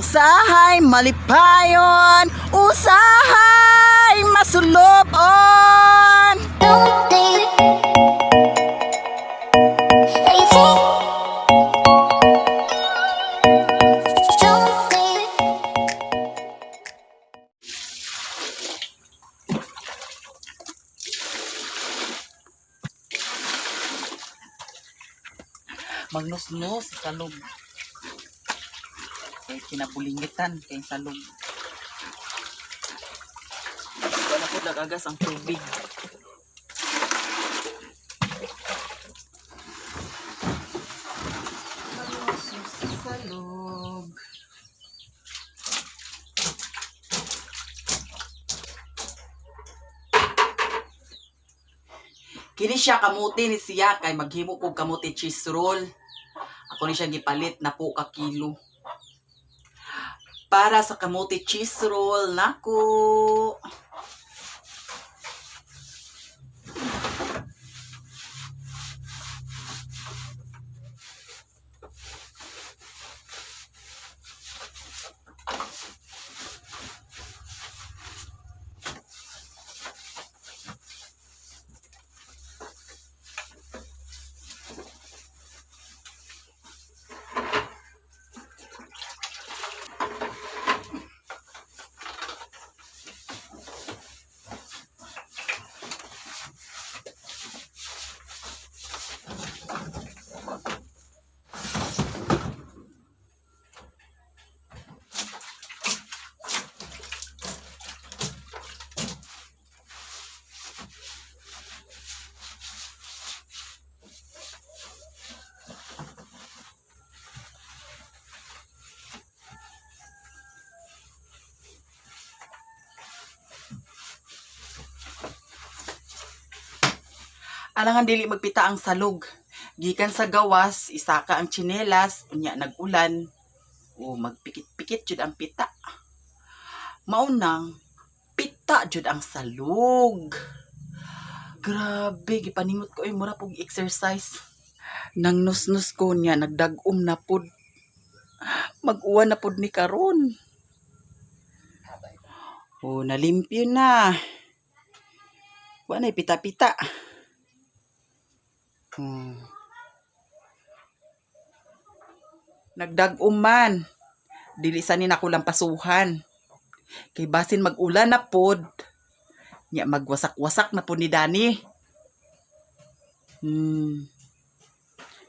Usahay malipayon, usahay masulobon. Don't think that you think. Don't think. Magnusnos sa salog. Kay kinabulingitan kay salog. Wala po nagagas ang tubig. Magnusnos sa salog. Kini siya kamuti ni siya kay maghimo kog kamuti cheese roll. Ako ni siya gipalit na po ka kilo. Para sa kamuti cheese roll nako. Alangan dili magpita ang salog. Gikan sa gawas, isaka ang tsinelas, unya nag-ulan. O magpikit-pikit jud ang pita. Maunang pita jud ang salog. Grabe, gipaningot ko ay mura pug exercise. Nang nusnus ko niya, nagdag-om na pud. Mag-uwan na pud ni karon. O, nalimpyo na. Wa na pita-pita. Nagdag-om man. Dili sa ni nako lampasuhan. Kay basin mag-ulan na pod. Nya magwasak-wasak na pod ni Dani.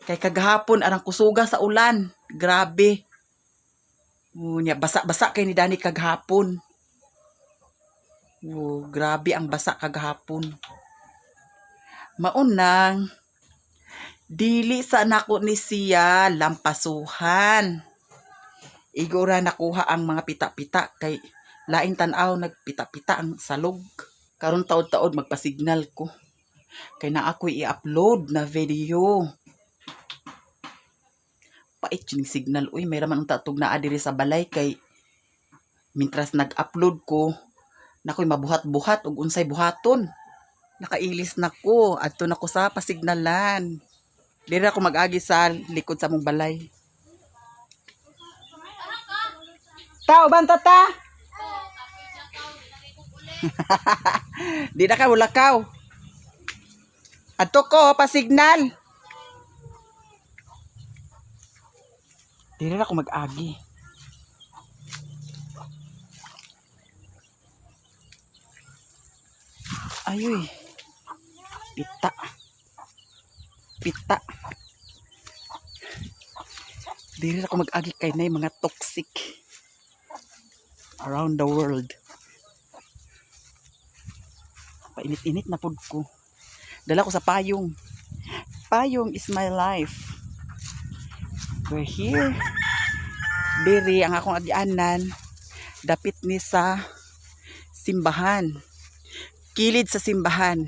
Kay kagahapon arang kusuga sa ulan. Grabe. Oh, nya basa-basa kay ni Dani kagahapon. Oh, grabe ang basa kagahapon. Maunang dili sa nako ni siya lampasuhan. Igora nakuha ang mga pita-pita kay lain tan-aw nagpita-pita ang salog. Karon taod-taod magpasignal ko. Kay na ako'y i-upload na video. Pait yung signal. Uy, may raman ang tatog na diri sa balay kay mintras nag-upload ko, nakoy mabuhat-buhat ug unsay buhaton. Nakailis na ko. Adto na ko sa pasignalan. Diri ako mag-agi sa likod sa mong balay. Tao banta ta. Di na ka mulakaw. Adto ko pasignal. Diri ako mag-agi. Ayoy. Pita. Pita. Diri ako mag-agi kay nay mga toxic around the world. Painit-init na pud ko. Dala ko sa payong. Payong is my life. We're here. Diri ang akong agianan. Dapit ni sa simbahan. Kilid sa simbahan.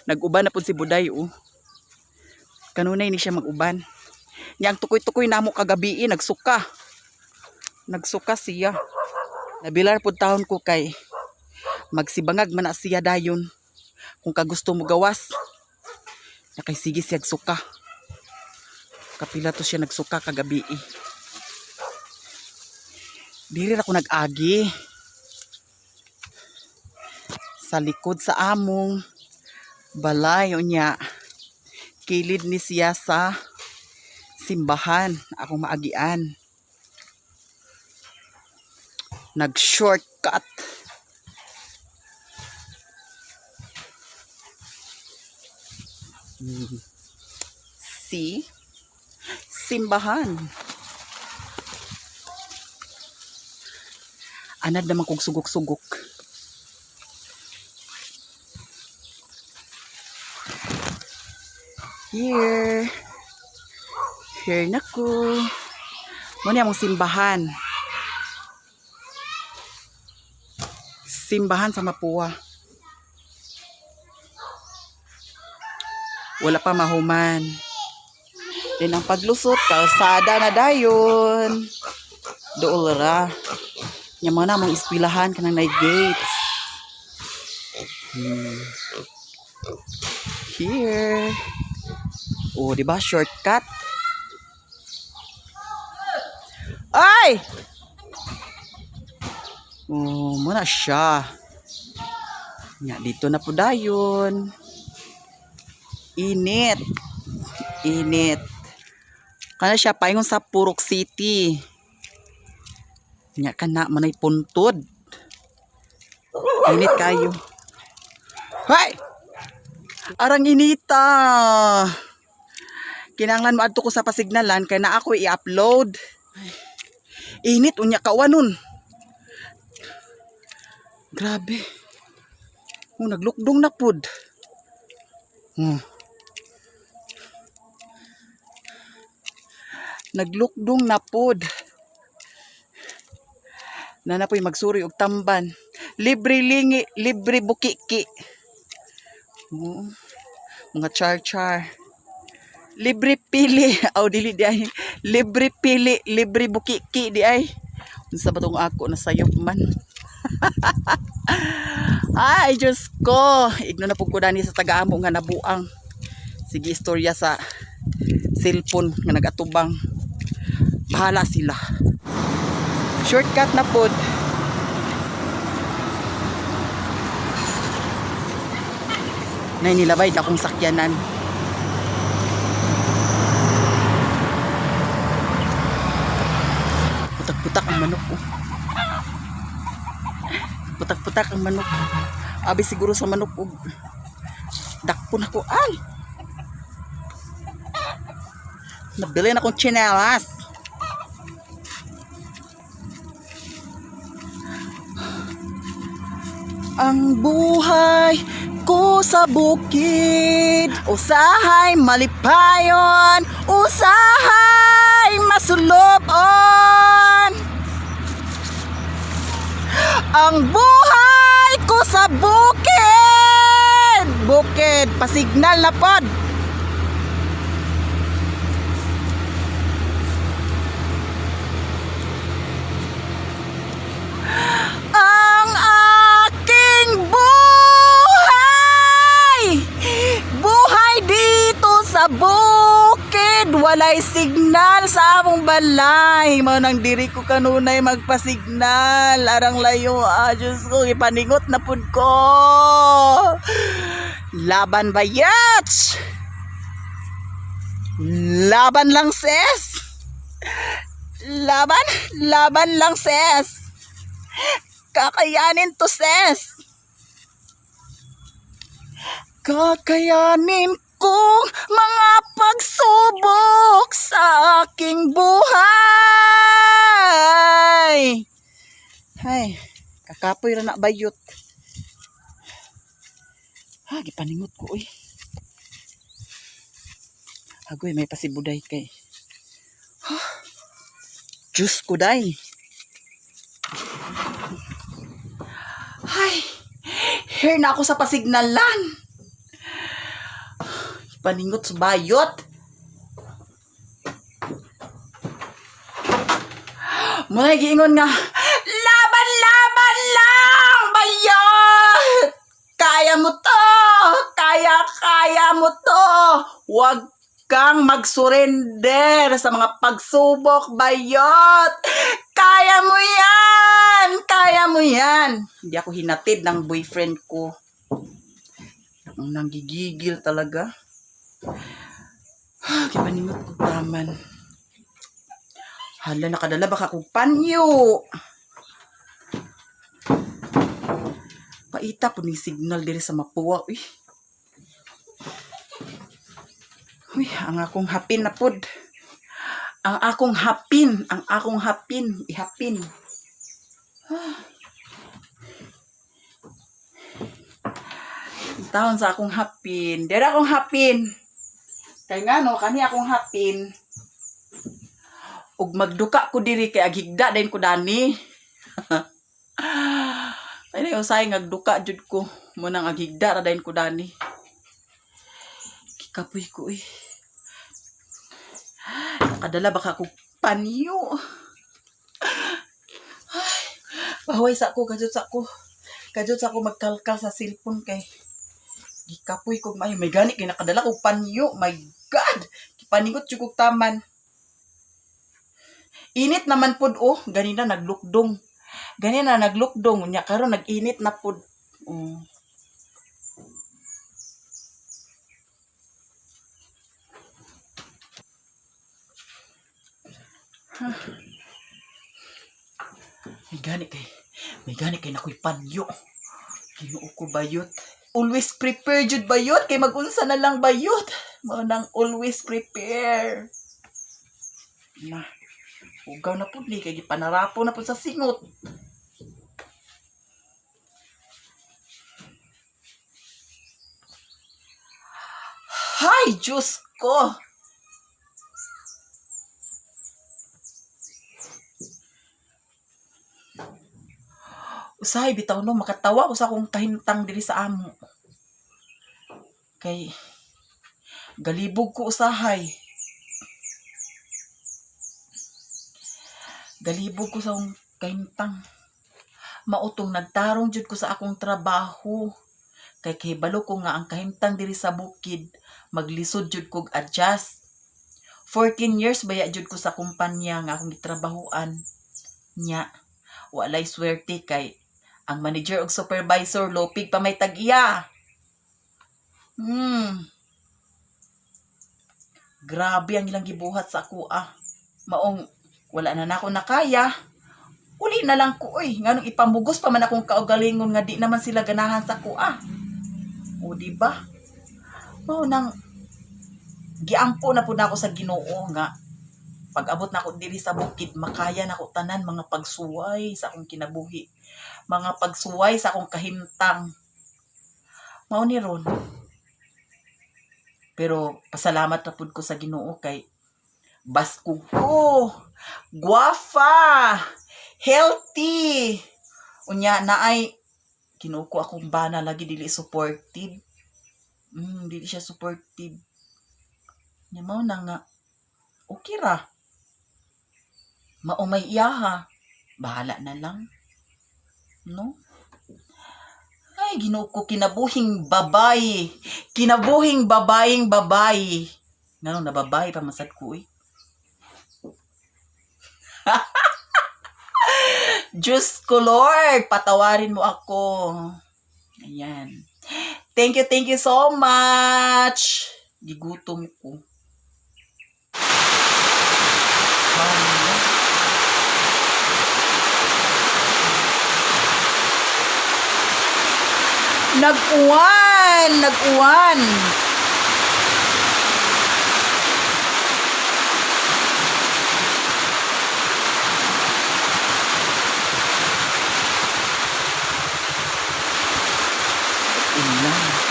Nag-uban na pud si Buday oh. Kanunay ni siya mag-uban. Nya ang tukoy-tukoy namo kagabi nagsuka. Nagsuka siya. Nabilar pud taon ko kay magsibangag man na siya dayon. Kung kagusto mo gawas. Nakay sige siya suka. Kapila to siya nagsuka kagabi eh. Diri ra ko nag-agi. Sa likod sa among balay unya. Kilid ni siya sa simbahan akong maagian. Nag shortcut. See? Simbahan. Anad naman kog sugok-sugok. Here. Here na ko. Mo ni among simbahan. Simbahan sa Mapua. Wala pa mahuman. Then ang paglusot, kalsada na dayon. Dool ra. Nya mo na among iskwilahan kanang nay gates. Here. Oh, di ba shortcut? Ay! Oh, muna siya. Nya dito na po dayon. Init. Init. Kana siya paingon sa Purok City. Nya kana manay puntod. Init kayo. Hoy! Arang inita. Kinanglan moadto ko sa pasignalan kay na ako i-upload. Init unya kawanon. Grabe. Oh, naglukdong na pud. Naglukdong na pod. Nana po'y magsuri og tamban. Libre lingi, libre bukiki. Oo. Mga char-char. Libre pili. Aw, dili di ay. Libre pili, libre bukiki di ay. Unsa ba tong ako na sayop man? Ay, Diyos ko. Igno na pud ko dani sa taga-amo nga nabuang. Sige, istorya sa cellphone nga nagatubang. Bahala sila. Shortcut na pod. Nay nilabay akong sakyanan. Putak-putak ang manok oh. Putak-putak ang manok. Abi siguro sa manok og dakpon ako ay. Nabili na akong tsinelas. Ang buhay ko sa bukid, usahay malipayon, usahay masulubon. Ang buhay ko sa bukid, bukid, pasignal na pod. Ang aking buhay, buhay dito sa bukid, walay signal sa among balay. Mao nang diri ko kanunay magpasignal. Arang layo, ah, Diyos ko, ipaningot na pud ko. Laban bayats! Laban lang, sis! Laban, laban lang, sis! Kakayanin to, sis! Kakayanin kong mga pagsubok sa aking buhay. Ay, kakapoy ra na bayot. Ha, gipaningot ko oy. Agoy, may pasibuday kay. Ha? Diyos ko day. Ay, here na ako sa pasignalan. Paningot sa bayot. Muna giingon nga, laban, laban lang, bayot! Kaya mo to! Kaya, kaya mo to! Huwag kang magsurrender sa mga pagsubok, bayot. Kaya mo yan! Kaya mo yan! Hindi ako hinatid ng boyfriend ko. Ang nanggigigil talaga. Ah, kipanimot ko taman. Hala, nakadala baka kong panyo. Paita po ni signal diri sa Mapua. Uy. Uy, ang akong hapin na pod. Ang akong hapin, ang akong hapin, ihapin. Ah. Taon sa akong hapin. Dira akong hapin. Kay ngano kani akong hapin. Ug magduka ko diri kay aghigda dayon ko dani. Ay na usay ngagduka jud ko mo nang aghigda ra dayon ko dani. Kikapoy ko eh. Nakadala baka ko panyo. Ay, pahuway sa ko, kajut sa ko. Kajut sa ko magkalkal sa cellphone kay gikapoy ko may gani kay nakadala ko panyo. My God! Kipaningot jud kog taman. Init naman pud oh, ganina naglukdong. Ganina naglukdong unya karon nag-init na pud. Oh. May gani kay nakoy panyo. Ginoo ko bayot. Always prepare jud bayot kay magunsa na lang bayot. Mao nang always prepare. Na. Ugaw na pud ni kay gipanarapo na pud sa singot. Hay, Diyos ko! Usahay bitaw no makatawa ko sa akong kahimtang diri sa amo. Kay galibog ko usahay. Galibog ko sa akong kahimtang. Mautong nagtarong jud ko sa akong trabaho. Kay kahibalo ko nga ang kahimtang diri sa bukid maglisod jud kog adjust. 14 years baya jud ko sa kumpanya nga akong gitrabahoan. Nya, walay swerte kay ang manager og supervisor lopig pa may tag-iya. Grabe ang ilang gibuhat sa ako ah. Maong wala na nako nakaya. Uli na lang ko oy, nganong ipamugos pa man akong kaugalingon nga di naman sila ganahan sa ko ah. O di ba? Mao nang giampo na pud nako sa Ginoo nga pag-abot nako diri sa bukid makaya nako tanan mga pagsuway sa akong kinabuhi, mga pagsuway sa akong kahimtang. Mao ni ron. Pero pasalamat na pud ko sa Ginoo kay baskog ko, guwafa, healthy. Unya naay Ginoo ko akong bana lagi dili supportive. Dili siya supportive. Nya mao na nga okay ra. Mao may iyaha. Bahala na lang. No? Ay, Ginoo ko, kinabuhing babae. Kinabuhing babaeng babae. Ngano nababae pa masad ko eh. Diyos ko Lord, patawarin mo ako. Ayan. Thank you so much. Gigutom ko. Hala. Nag-uwan! Nag-uwan! Ulan.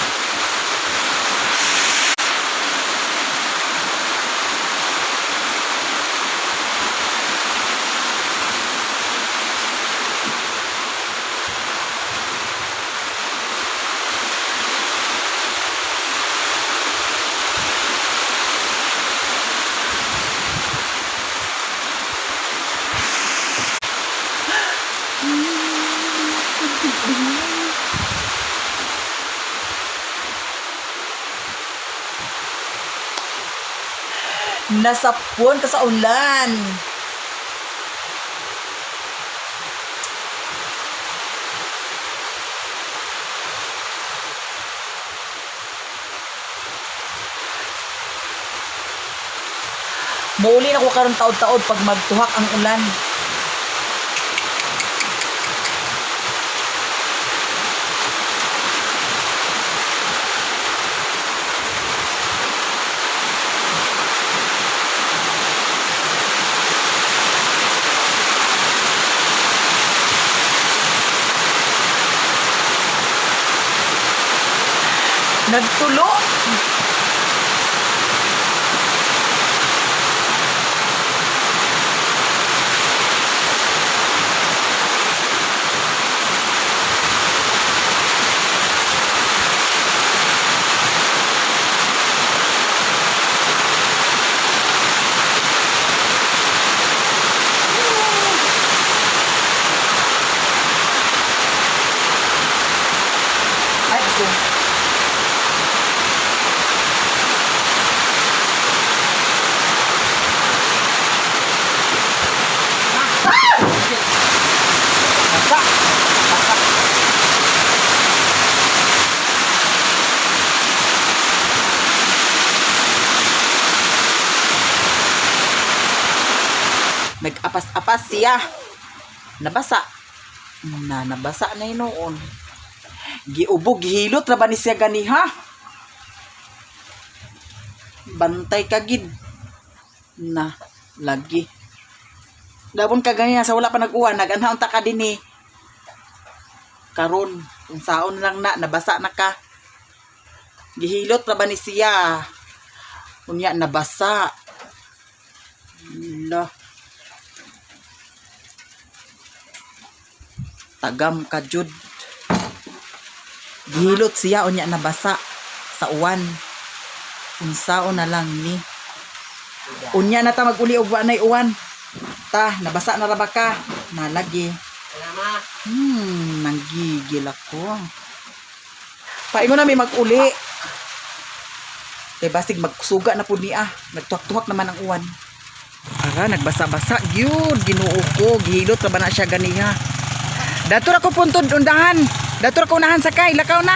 Nasapon ka sa ulan. Muuli na ko karon taod-taod pag magtuhak ang ulan. Nagtulo. Ay, gusto. Basa. Basa. Nag-apas-apas siya. Nabasa. Na, nabasa na noon. Giubog, gihilot ra ba ni siya ganiha? Bantay ka gid. Na, lagi. Dabon ka ganiha sa wala pa nag-uwan, nag-anhaon ta ka dinhi. Karon, kung saon lang na, nabasa na ka. Gihilot ra ba ni siya? Unya nabasa. La. Tagam ka jud. Gihilot siya unya nabasa sa uwan. Unsaon na lang ni. Unya na ta maguli og wa nay uwan. Ta, nabasa na ra ba ka? Nalagi. Nanggigil ako. Paingon na may mag-uli. Kay basig magsuga na pud niya. Nagtuwak-tuwak naman ang uwan. Ara, nagbasa-basa. Gyud, Ginoo ko. Gihilot ra ba na siya ganiha. Dato ra ko puntod undahan. Dato ra ko unahan sakay. Lakaw na.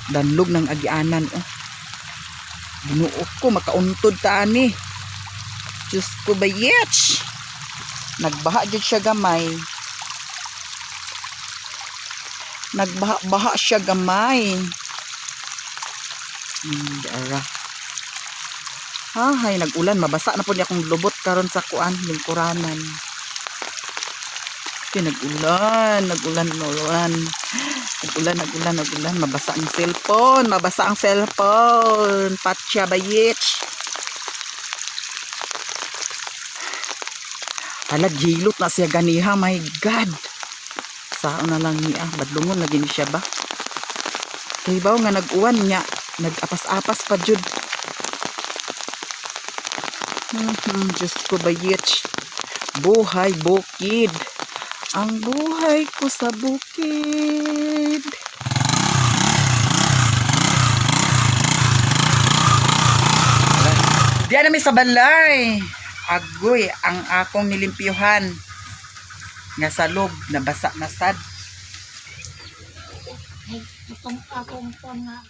Danlog ng agianan oh. Ginoo ko makauntod ta ani. Diyos ko bayetch. Nagbaha jud siya gamay. Nagbaha-baha siya gamay. Ara. Hay, nag-ulan. Mabasa na po niya akong lubot karon sa kuan, lingkuranan. Okay, nag-ulan, nag-ulan, nag-ulan. Nag-ulan, nag-ulan, nag-ulan. Mabasa ang cellphone. Mabasa ang cellphone. Patya bayich. Hala, gilot na siya ganiha. My God. Saan na lang niya. Badlungon lagi ni siya ba? Kay baw nga nag-uwan niya. Nag-apas-apas pa jud. Diyos ko bayich. Buhay bukid. Ang buhay ko sa bukid. Diyan namin sa balay. Agoy ang akong nilimpyuhan. Nga salob, nabasa na sad. Ay, itong akong phone nga.